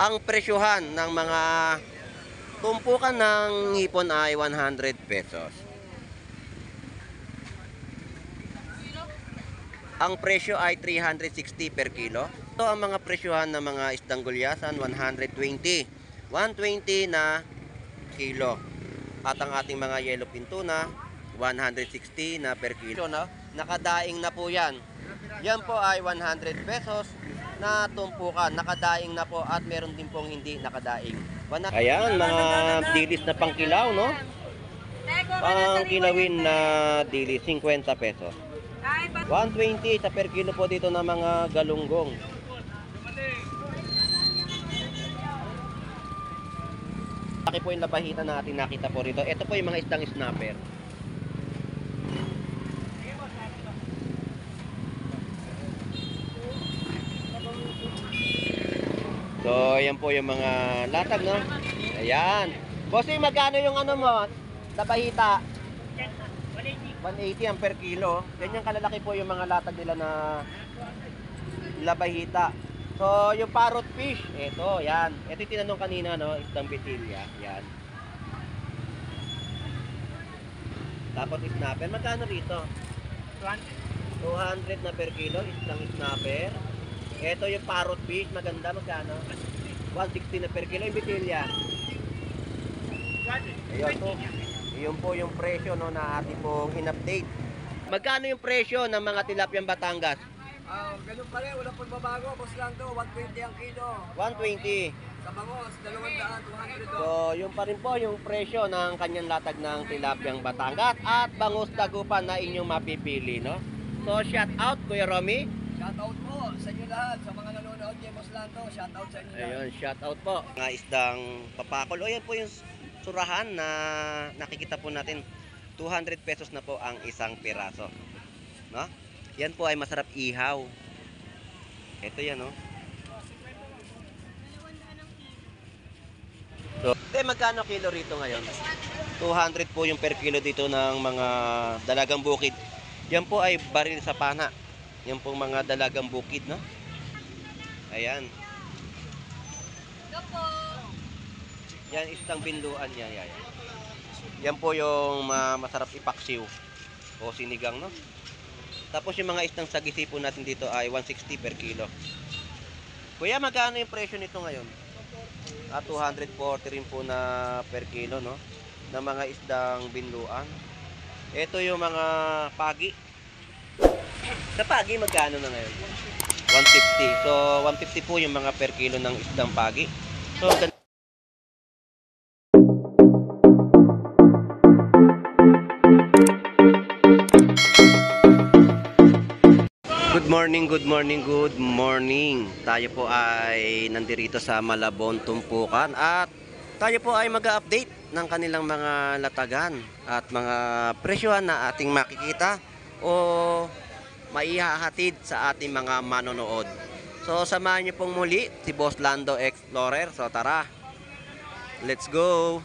Ang presyuhan ng mga tumpukan ng hipon ay 100 pesos. Ang presyo ay 360 per kilo. Ito ang mga presyuhan ng mga isdang gulyasan, 120. 120 na kilo. At ang ating mga yellowfin tuna, 160 na per kilo. No? Nakadaing na po yan. Yan po ay 100 pesos na tumpukan. Nakadaing na po at meron din pong hindi nakadaing. Ayan, mga dilis na pangkilaw, no? Ang kilawin na dilis, 50 pesos. 120 sa per kilo po dito na mga galunggong. Laki po yung labahita na ating nakita po rito. Ito po yung mga isdang snapper. So, ayan po yung mga latag, no? Ayan. Bossy, magkano yung ano mo? Labahita? 180 ang per kilo. Ganyan kalalaki po yung mga latag nila na labahita. So, yung parrot fish, ito, yan. Ito yung tinanong kanina, no? Isdang bitilya. Yan. Tapos snapper. Magkano rito? 200 na per kilo. Isdang snapper. Ito yung parrot fish. Maganda. Magkano? 160 na per kilo. Yung bitilya. Ayun po. Yun po yung presyo, no, na ating pong in-update. Magkano yung presyo ng mga tilapyang Batangas? Ganun pa rin, wala pong babago. Boss lang to, 120 ang kilo. 120. Sa bangos, 200, 200 So, yun pa rin po yung presyo ng kanyang latag ng tilapyang Batangas at bangus Dagupan na inyong mapipili, no? So, shout out, Kuya Romy. Shout out po sa inyo lahat, sa mga nanonood kay Boss Lanto. Shout out sa inyo lahat. Ayun, shout out po. Mga isdang papakol. O, yan po yung surahan na nakikita po natin. 200 pesos na po ang isang piraso, no? Yan po ay masarap ihaw. Ito yan, no? So, magkano kilo rito ngayon? 200 po yung per kilo dito ng mga dalagang bukid. Yan po ay baril sa pana. Yan po mga dalagang bukid, no? Ayan. Yan isang binluan yan, yan. Yan po yung masarap ipaksiw o sinigang, no? Tapos yung mga isdang sagisi po natin dito ay 160 per kilo. Kuya, magkano yung presyo nito ngayon? 240 rin po na per kilo, no? Na mga isdang binluan. Ito yung mga pagi. Sa pagi, magkano na ngayon? 150. So, 150 po yung mga per kilo ng isdang pagi. So, good morning, good morning, good morning. Tayo po ay nandirito sa Malabon, Tumpukan at tayo po ay mag-update ng kanilang mga latagan at mga presyohan na ating makikita o maihahatid sa ating mga manonood. So samahan niyo pong muli si Boss Lando Explorer. So tara, let's go!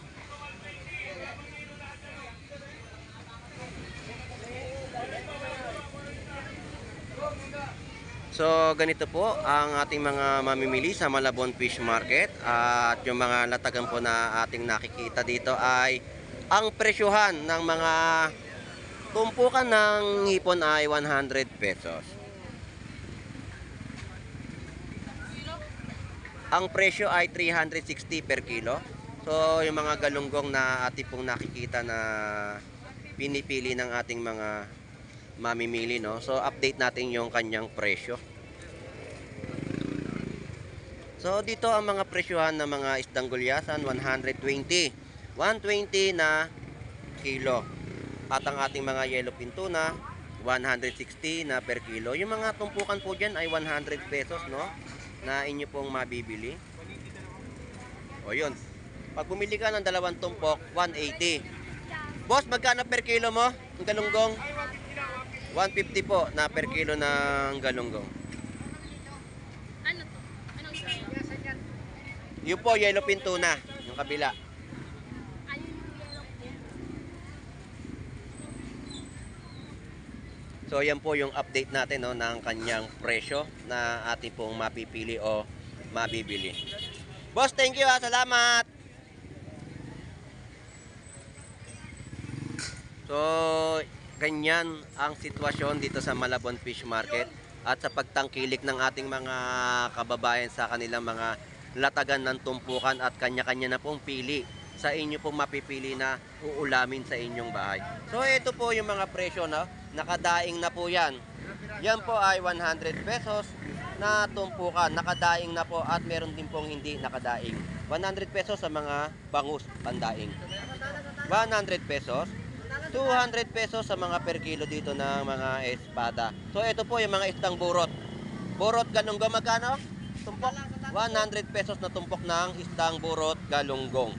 So ganito po ang ating mga mamimili sa Malabon Fish Market at yung mga latagan po na ating nakikita dito ay ang presyuhan ng mga tumpukan ng hipon ay 100 pesos. Ang presyo ay 360 per kilo. So yung mga galunggong na ating pong nakikita na pinipili ng ating mga mamimili, no? So update natin yung kanyang presyo. So dito ang mga presyuhan ng mga isdang gulyasan, 120 na kilo. At ang ating mga yellowfin tuna, 160 na per kilo. Yung mga tumpukan po dyan ay 100 pesos, no? Na inyo pong mabibili. O yun, pag bumili ka ng dalawang tumpok, 180. Boss, magkano per kilo mo ng galunggong? 150 po na per kilo ng galunggong. Ano to? Anong sayo? Yung po, yellowfin tuna, yung kabila. Ano yung yellow pin? So yan po yung update natin, no, ng kanyang presyo na ating pong mapipili o mabibili. Boss, thank you ha. Salamat. So, ganyan ang sitwasyon dito sa Malabon Fish Market at sa pagtangkilik ng ating mga kababayan sa kanilang mga latagan ng tumpukan at kanya-kanya na pong pili sa inyo pong mapipili na uulamin sa inyong bahay. So, ito po yung mga presyo, no? Nakadaing na po yan. Yan po ay 100 pesos na tumpukan. Nakadaing na po at meron din pong hindi nakadaing. 100 pesos sa mga bangus pandaing. 100 pesos. 200 pesos sa mga per kilo dito ng mga espada. So ito po yung mga istang burot. Burot galunggong magkano? Tumpok. 100 pesos na tumpok ng istang burot galunggong.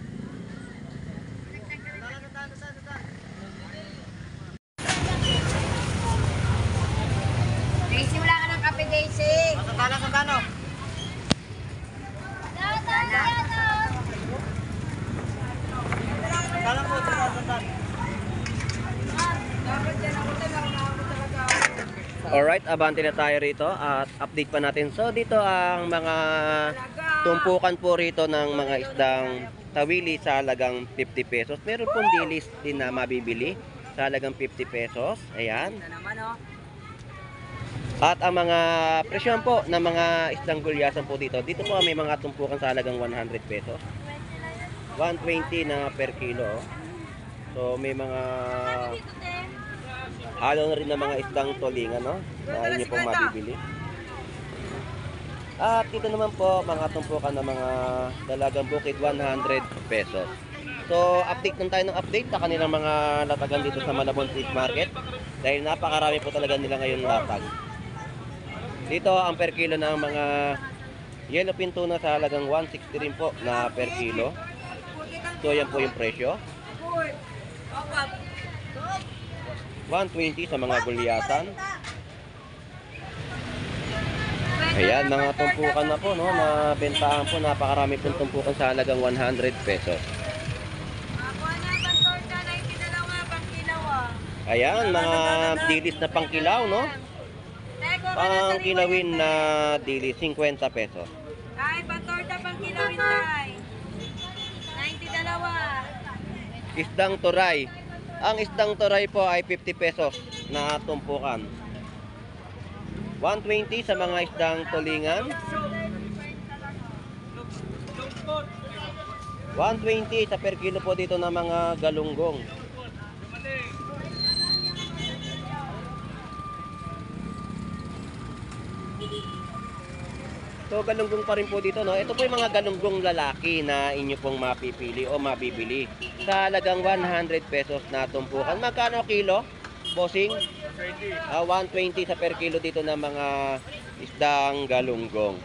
Daisy, wala ka ng kape, Daisy. Sandalo. Alright, abante na tayo rito at update pa natin. So dito ang mga tumpukan po rito ng mga isdang tawili sa halagang 50 pesos. Meron pong dilis din na mabibili sa halagang 50 pesos. Ayan. At ang mga presyon po ng mga isdang gulyasan po dito. Dito po may mga tumpukan sa halagang 100 pesos. 120 na per kilo. So may mga halo na rin ng mga isdang tulingan, no? Na inyo pong mabibili. At dito naman po, mga tumpukan ng mga dalagang bukid, 100 pesos. So, update lang tayo ng update sa kanilang mga latagan dito sa Malabon Fish Market. Dahil napakarami po talaga nila ngayon latag. Dito, ang per kilo ng mga yellowfin tuna sa halagang 160 rin po na per kilo. So, yan po yung presyo. 120 sa mga gulyasan. Ayan, mga tumpukan na po, no, na bentahan po, napakarami pong tumpukan sa halagang 100 pesos. Ayan, mga dilis na pangkilaw, no? Pangkilawin na dilis, 50 pesos. Ay, patorta pang kilawin tay. 92. Isdang turay. Ang isdang turay po ay 50 pesos na tumpukan. 120 sa mga isdang tulingan. 120 sa per kilo po dito ng mga galunggong. So galunggong pa rin po dito, no? Ito po yung mga galunggong lalaki na inyo pong mapipili o mabibili sa halagang 100 pesos na tumpukan. Magkano kilo? Bossing? 120 sa per kilo dito ng mga isdang galunggong.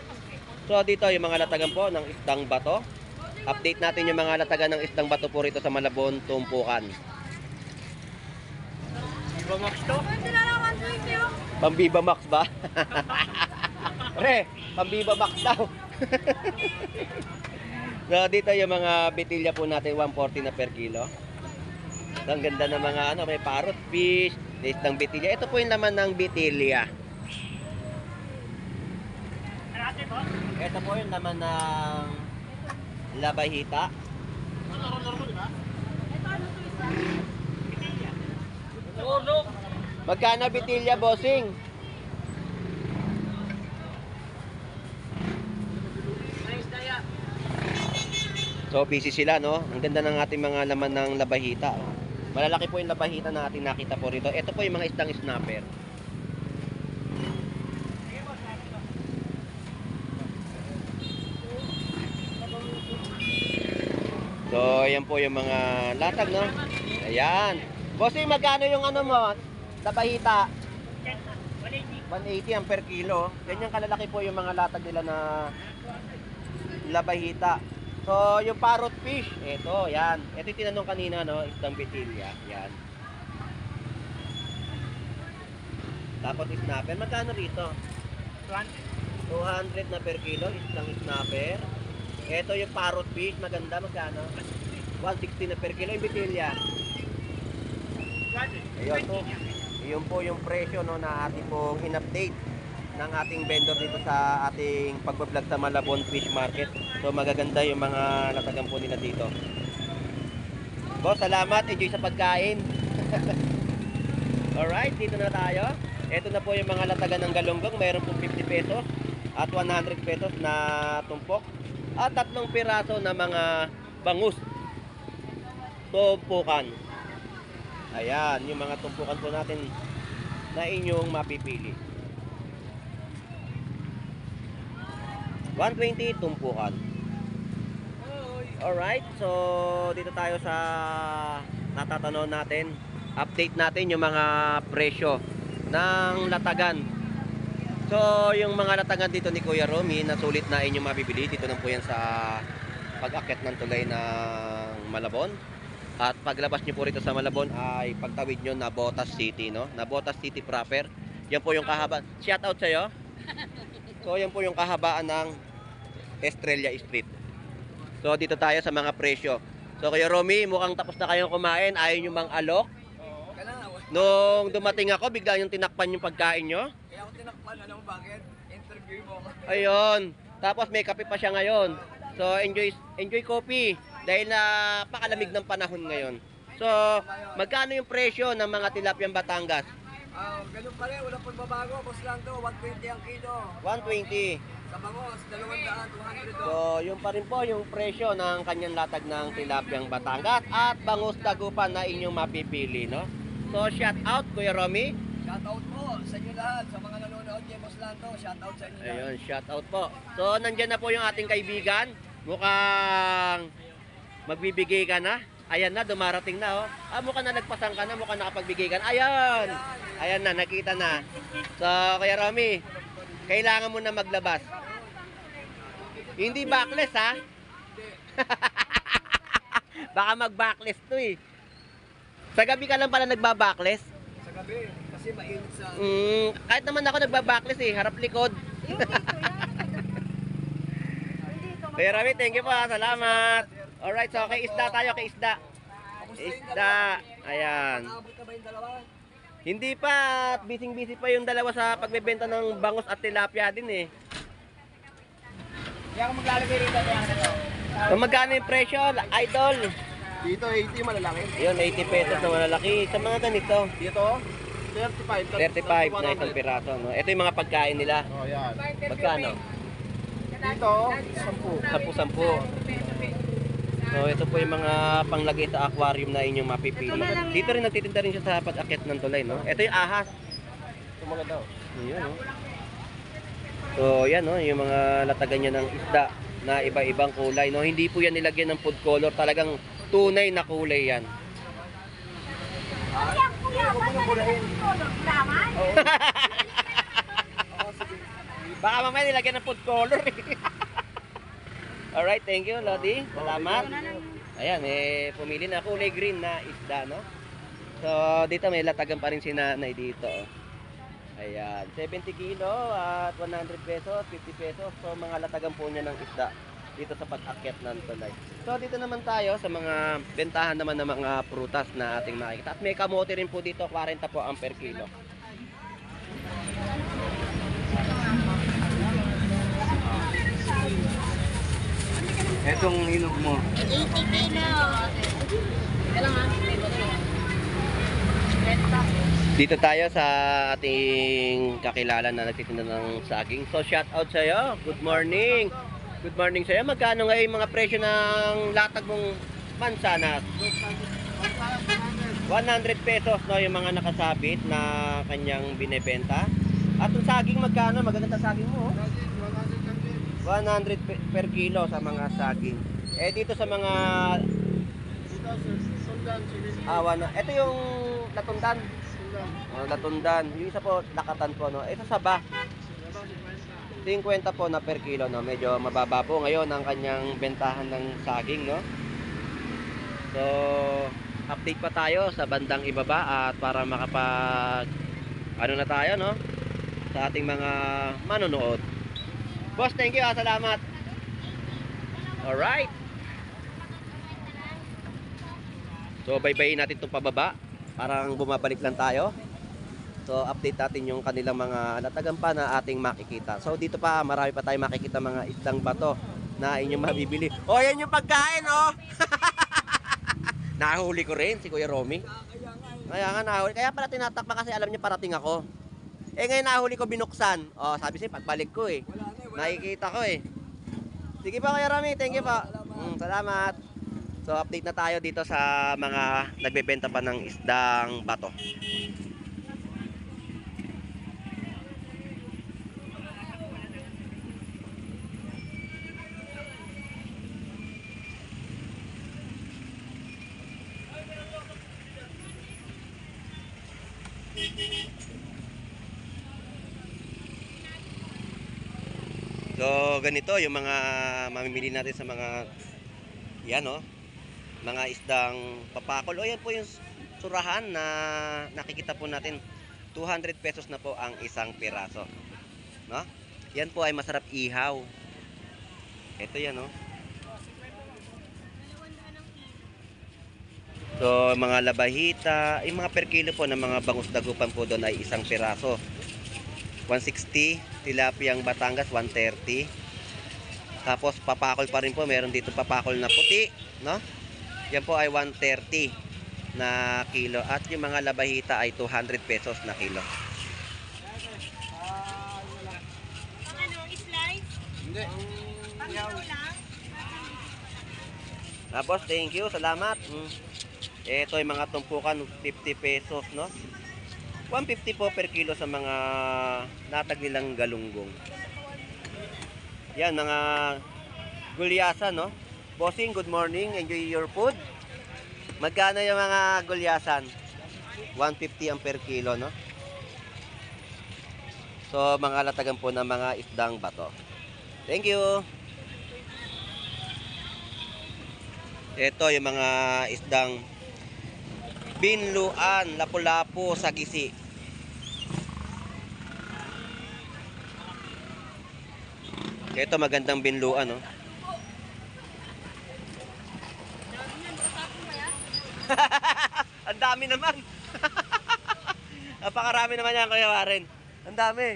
So dito yung mga latagan po ng isdang bato. Update natin yung mga latagan ng isdang bato po rito sa Malabon tumpukan. Viva Max to? Pambiba Max ba? Pre, Pambiba Max daw. So dito yung mga bitilya po natin 140 na per kilo. Ang ganda ng mga ano, may parrot fish, isdang bitilya. Ito po yung laman ng bitilya. Ito po yung laman ng labahita. Magkano bitilya, bossing? So busy sila, no? Ang ganda ng ating mga laman ng labahita. Oh. Malalaki po yung labahita na ating nakita po rito. Ito po yung mga isdang snapper. So ayan po yung mga latag, no? Ayan. Bossing, magkano yung ano mo? Labahita? 180 ang per kilo. Ganyan kalalaki po yung mga latag nila na labahita. So, yung parrot fish, ito, yan. Ito yung tinanong kanina, no? Isdang bitilya, yan. Tapos snapper, magkano rito? 200 na per kilo, isdang snapper. Ito yung parrot fish, maganda, magkano? 160 na per kilo, yung bitilya. Ayun po. Yun po yung presyo, no, na ating pong in-update ng ating vendor dito sa ating pagbablog sa Malabon Fish Market. So magaganda yung mga latagan po nila dito. Boss, salamat. Enjoy sa pagkain. Alright, dito na tayo. Ito na po yung mga latagan ng galunggong. Mayroon po 50 pesos at 100 pesos na tumpok. At 3 piraso na mga bangus. Tumpukan. Ayan, yung mga tumpukan po natin na inyong mapipili. 120 tumpukan. Alright, so dito tayo sa natatanaw natin. Update natin yung mga presyo ng latagan. So yung mga latagan dito ni Kuya Romy na sulit na inyong mabibili. Dito na po yan sa pag-akit ng tulay ng Malabon. At paglabas nyo po rito sa Malabon ay pagtawid nyo na Botas City, no? Na Botas City proper. Yan po yung kahabaan. Shout out sa'yo. So yan po yung kahabaan ng Estrella Street. So dito tayo sa mga presyo. So Kuya Romy, mukhang tapos na kayong kumain. Ayaw nyo mang alok. Nung dumating ako, bigla yung tinakpan yung pagkain nyo. Kaya ako tinakpan, alam mo bakit? Interview mo ako. Ayun. Tapos may kape pa siya ngayon. So enjoy coffee dahil napakalamig ng panahon ngayon. So magkano yung presyo ng mga tilapiyang Batangas? Ganun pa rin, wala pong babago. Boss lang to, 120 ang kilo. 120. Sa bangos, 200, 200 to. So yun pa rin po yung presyo ng kanyang latag ng tilapiyang Batangas at bangus dagupan na inyong mapipili, no? So shout out Kuya Romy. Shout out po sa inyo lahat, sa mga nanonood kay Boss Lanto. Shout out sa inyo lahat. Ayun, shout out po. So nandyan na po yung ating kaibigan. Mukhang magbibigay ka na. Ayan na, dumarating na, oh. Mukhang na nagpasang ka na, mukhang nakapagbigay ka na. Ayan! Ayan na, nakita na. So, Kuya Romy, kailangan mo na maglabas. Hindi backless, ha? Baka mag-backless to, eh. Sa gabi ka lang pala nagbabackless? Sa gabi, kasi mainit sa... Kahit naman ako nagbabackless, eh. Harap-likod. Kuya Romy, thank you po, salamat. Alright, so kay isda tayo, kay isda. Isda, ayan. Nakabot na ba yung dalawa? Hindi pa, busy pa yung dalawa sa pagbebenta ng bangus at tilapia din eh. Hindi ako maglalagay rito na yan. So, magkano yung presyo, idol? Dito, 80 malalaki. Yun, 80 pesos na malalaki. Sa mga ganito, Dito, 35. 35 na isang piraso. No? Ito yung mga pagkain nila. Oh, yan. Magkano? Dito, 10. 10. So ito po yung mga panglagay sa aquarium na inyong mapipili. Dito rin nagtitinda rin siya sa pag-akyat ng tulay, no? Ito yung ahas. Ito mga daw. Ayun, no? So yan, no? Yung mga latagan niya ng isda na iba-ibang kulay, no? Hindi po yan nilagyan ng food color. Talagang tunay na kulay yan. Baka mamaya nilagyan ng food color. Alright, thank you, Lodi. Salamat. Ayan, pumili na kulay green na isda, no? So, dito may latagan pa rin si nanay dito. Ayan, 70 kilo at 100 pesos, 50 pesos. So, mga latagan po niya ng isda dito sa pag-akyat ng tulay. So, dito naman tayo sa mga bentahan naman ng mga prutas na ating makikita. At may kamote rin po dito, 40 po ang per kilo. Etong hinog mo. 80 kilo. Dito tayo sa ating kakilala na nagtitinda ng saging. So shout out sa iyo. Good morning. Good morning sa iyo. Magkano nga yung mga presyo ng latag mong mansanas? 100 pesos, no, yung mga nakasabit na kanyang binebenta. At yung saging magkano? Magaganda saging mo, oh. 100 per kilo sa mga saging. Dito sa mga ito yung latundan. Latundan. Yung isa po lakatan po, no. Ito saba. 50 po na per kilo, no. Medyo mababa po ngayon ang kanyang bentahan ng saging, no. So, update pa tayo sa bandang ibaba at para makapag na tayo, no, sa ating mga manonood. Boss, thank you, salamat. Alright. So, baybayin natin itong pababa. Parang bumabalik lang tayo. So, update natin yung kanilang mga latagan pa na ating makikita. So, dito pa, marami pa tayong makikita mga isdang bato na inyong mabibili. O, yan yung pagkain, oh! Nahuli ko rin si Kuya Romy. Kaya nga nahuli. Kaya pala tinatakpa kasi alam niya parating ako. Eh ngayon nahuli ko binuksan. Oh, sabi siya pagbalik ko eh. Nakikita ko eh. Sige pa Kuya Romy, thank you pa. Salamat. So update na tayo dito sa mga nagbebenta pa ng isdang bato. So ganito yung mga mamimili natin sa mga yan oh, mga isdang papakol. O yan po yung surahan na nakikita po natin. 200 pesos na po ang isang piraso. No? Yan po ay masarap ihaw. Ito yan oh. So mga labahita, yung mga per kilo po ng mga bangus dagupan po doon ay isang piraso. 160, tilapiyang Batangas 130. Tapos papakol pa rin po, meron dito papakol na puti, no? Yan po ay 130 na kilo at yung mga labahita ay 200 pesos na kilo. Ano, slice? Hindi. Pangino lang? Tapos thank you, salamat. Ito ay mga tumpukan 50 pesos, no? 150 po per kilo sa mga natag nilang galunggong. Yan, mga gulyasan, no? Bossing, good morning. Enjoy your food. Magkano yung mga gulyasan? 150 ang per kilo, no? So, mga latagan po ng mga isdang bato. Thank you. Ito yung mga isdang binluan, lapu-lapu, sagisi. Ito magandang binluan, no? Ang dami naman. Napakarami naman yan, Kuya Warren. Ang dami.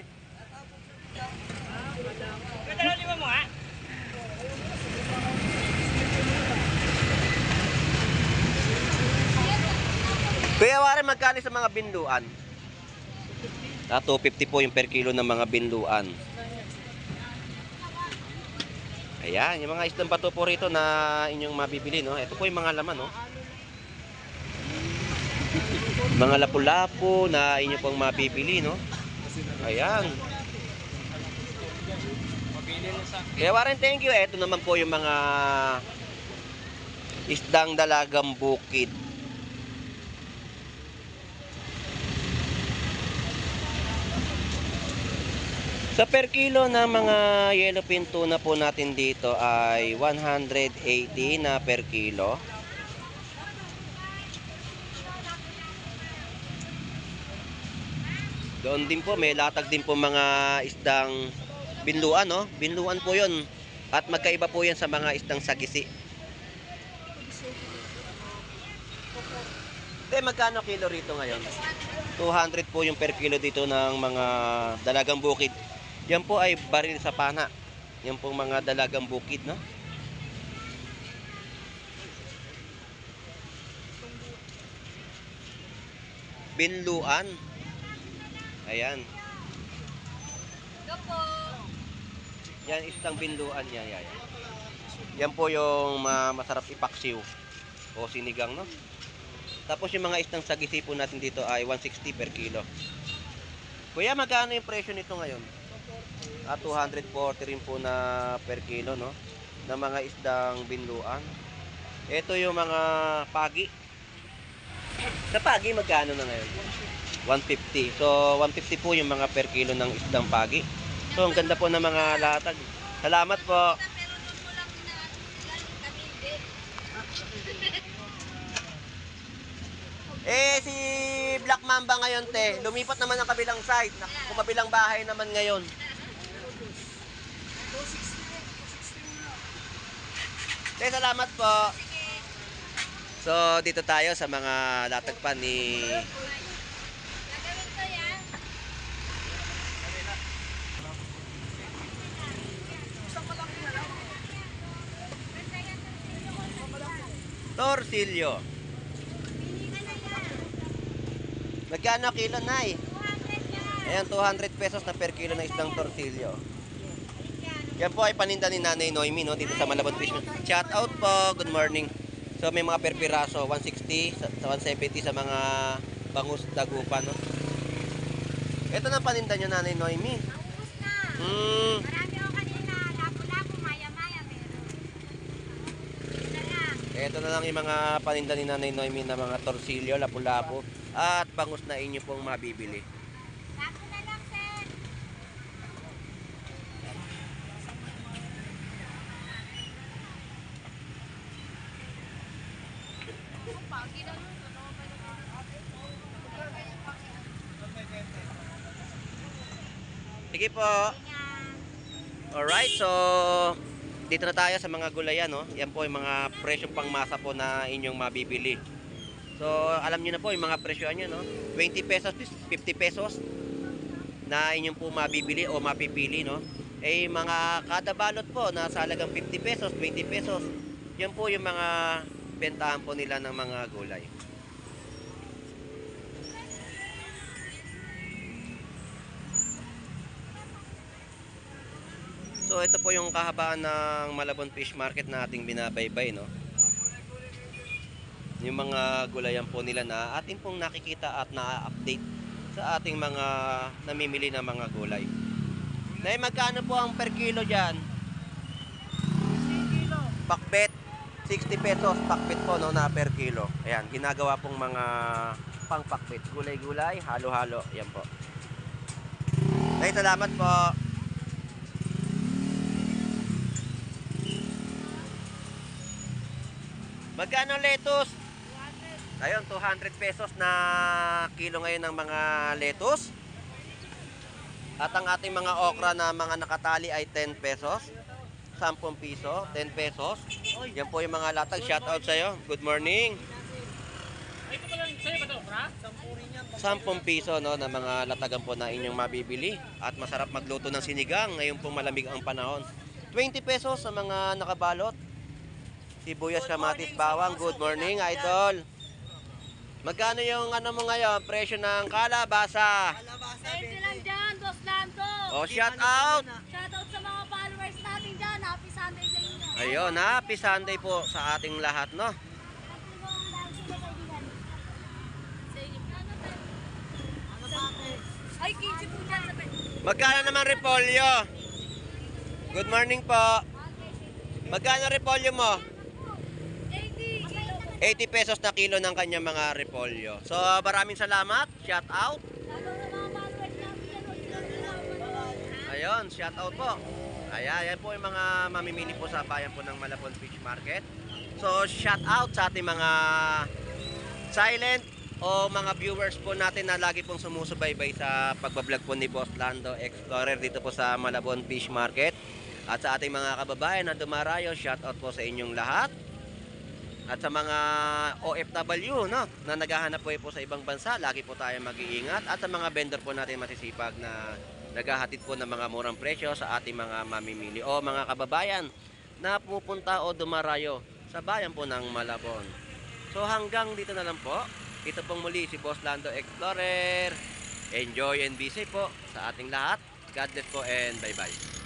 Kuya Warren, magkano sa mga binluan? 250 po yung per kilo ng mga binluan. Ayan, yung mga isdang bato po rito na inyong mabibili, no? Ito po yung mga laman, no? Mga lapu-lapu na inyo pong mabibili, no? Ayan. Kaya Warren, thank you. Ito naman po yung mga isdang dalagang bukid. Sa per kilo na mga yellowfin tuna po natin dito ay 180 na per kilo. Doon din po, may latag din po mga isdang binluan, no? Binluan po yun. At magkaiba po yan sa mga isdang sagisi. Magkano kilo rito ngayon? 200 po yung per kilo dito ng mga dalagang bukid. Yan po ay baril sa pana. Yan po mga dalagang bukid, no? Binluan. Ayan. Opo. Yan, isang binluan yan. Yan po yung masarap ipaksiw o sinigang, no? Tapos yung mga isang sagisi po natin dito ay 160 per kilo. Kuya, magkano yung presyo nito ngayon? 240 rin po na per kilo, no? Na mga isdang binluan. Ito yung mga pagi. Sa pagi, magkano na ngayon? 150. So, 150 po yung mga per kilo ng isdang pagi. So, ang ganda po ng mga latag. Salamat po. Pero doon mo lang na kami din. Si Black Mamba ngayon, te. Lumipat naman ang kabilang side. Kumabilang bahay naman ngayon. Te, salamat po. So, dito tayo sa mga latagpan ni Gagawin ko yan. Torsilyo. Magkano kilo, Nay? 200 yan. Ayan, 200 pesos na per kilo ng isdang torsilyo. Yan po ay paninda ni Nanay Noemi, no, dito sa Malabon Fish. Shout out po, good morning. So may mga per piraso, 160 sa 170 sa mga bangus dagupan, no. Ito na paninda niyo, Nanay Noemi. Naubos na. Mm. Marami ako kanina. Lapo-lapo, maya-maya meron. Ito na. Ito na lang yung mga paninda ni Nanay Noemi na mga torsilyo, lapu-lapu at bangus na inyo pong mabibili. Lapo na lang, sir. Sige po. Yan. Alright, so dito na tayo sa mga gulayan, no? Yan po yung mga presyong pangmasa po na inyong mabibili. So alam niyo na po yung mga presyo nyo, no? 20 pesos, 50 pesos na inyong po mabibili o mapipili, no? Eh mga kada balot po nasa halagang 50 pesos, 20 pesos. Yan po yung mga bentahan po nila ng mga gulay. So ito po yung kahabaan ng Malabon Fish Market na ating binabaybay, no? Yung mga gulayan po nila na atin pong nakikita at na-update sa ating mga namimili ng mga gulay. Nay, magkano po ang per kilo dyan? 60 kilo. Pakbet, 60 pesos pakbet po, no, na per kilo. Ayan, ginagawa pong mga pang-pakbet. Gulay-gulay, halo-halo. Ayan po. Nay, salamat po. Magkano lettuce? 200. Ayun, 200 pesos na kilo ngayon ng mga lettuce. At ang ating mga okra na mga nakatali ay 10 pesos. 10 piso, 10 pesos. Yan po yung mga latag. Shout out sa'yo. Good morning. 10 piso, no, na mga latagan po na inyong mabibili. At masarap magluto ng sinigang ngayon po malamig ang panahon. 20 pesos sa mga nakabalot. Sibuyas, kamatis, bawang. Good morning, idol. Magkano yung ano mo ngayon? Presyo ng kalabasa. 20 lang dyan, Dos Lanto. O, shout out. Shoutout sa mga followers natin dyan. Happy Sunday sa inyo. Ayun, happy Sunday po sa ating lahat, no? Ay, 15 po dyan sa Magkano naman repolyo? Good morning po. Magkano repolyo mo? 80 pesos na kilo ng kanyang mga repolyo. So, maraming salamat. Shout out. Ayun, shout out po. Ayan, yan po yung mga mamimili po sa bayan po ng Malabon Fish Market. So, shout out sa ating mga silent o mga viewers po natin na lagi pong sumusubaybay sa pagbablog po ni Boss Lando Explorer dito po sa Malabon Fish Market. At sa ating mga kababayan na dumarayo, shout out po sa inyong lahat. At sa mga OFW, no, na naghahanap po sa ibang bansa, lagi po tayo mag-iingat. At sa mga vendor po natin masisipag na naghahatid po ng mga murang presyo sa ating mga mamimili o mga kababayan na pupunta o dumarayo sa bayan po ng Malabon. So hanggang dito na lang po. Ito pong muli si Boss Lando Explorer. Enjoy and be safe po sa ating lahat. God bless po and bye-bye.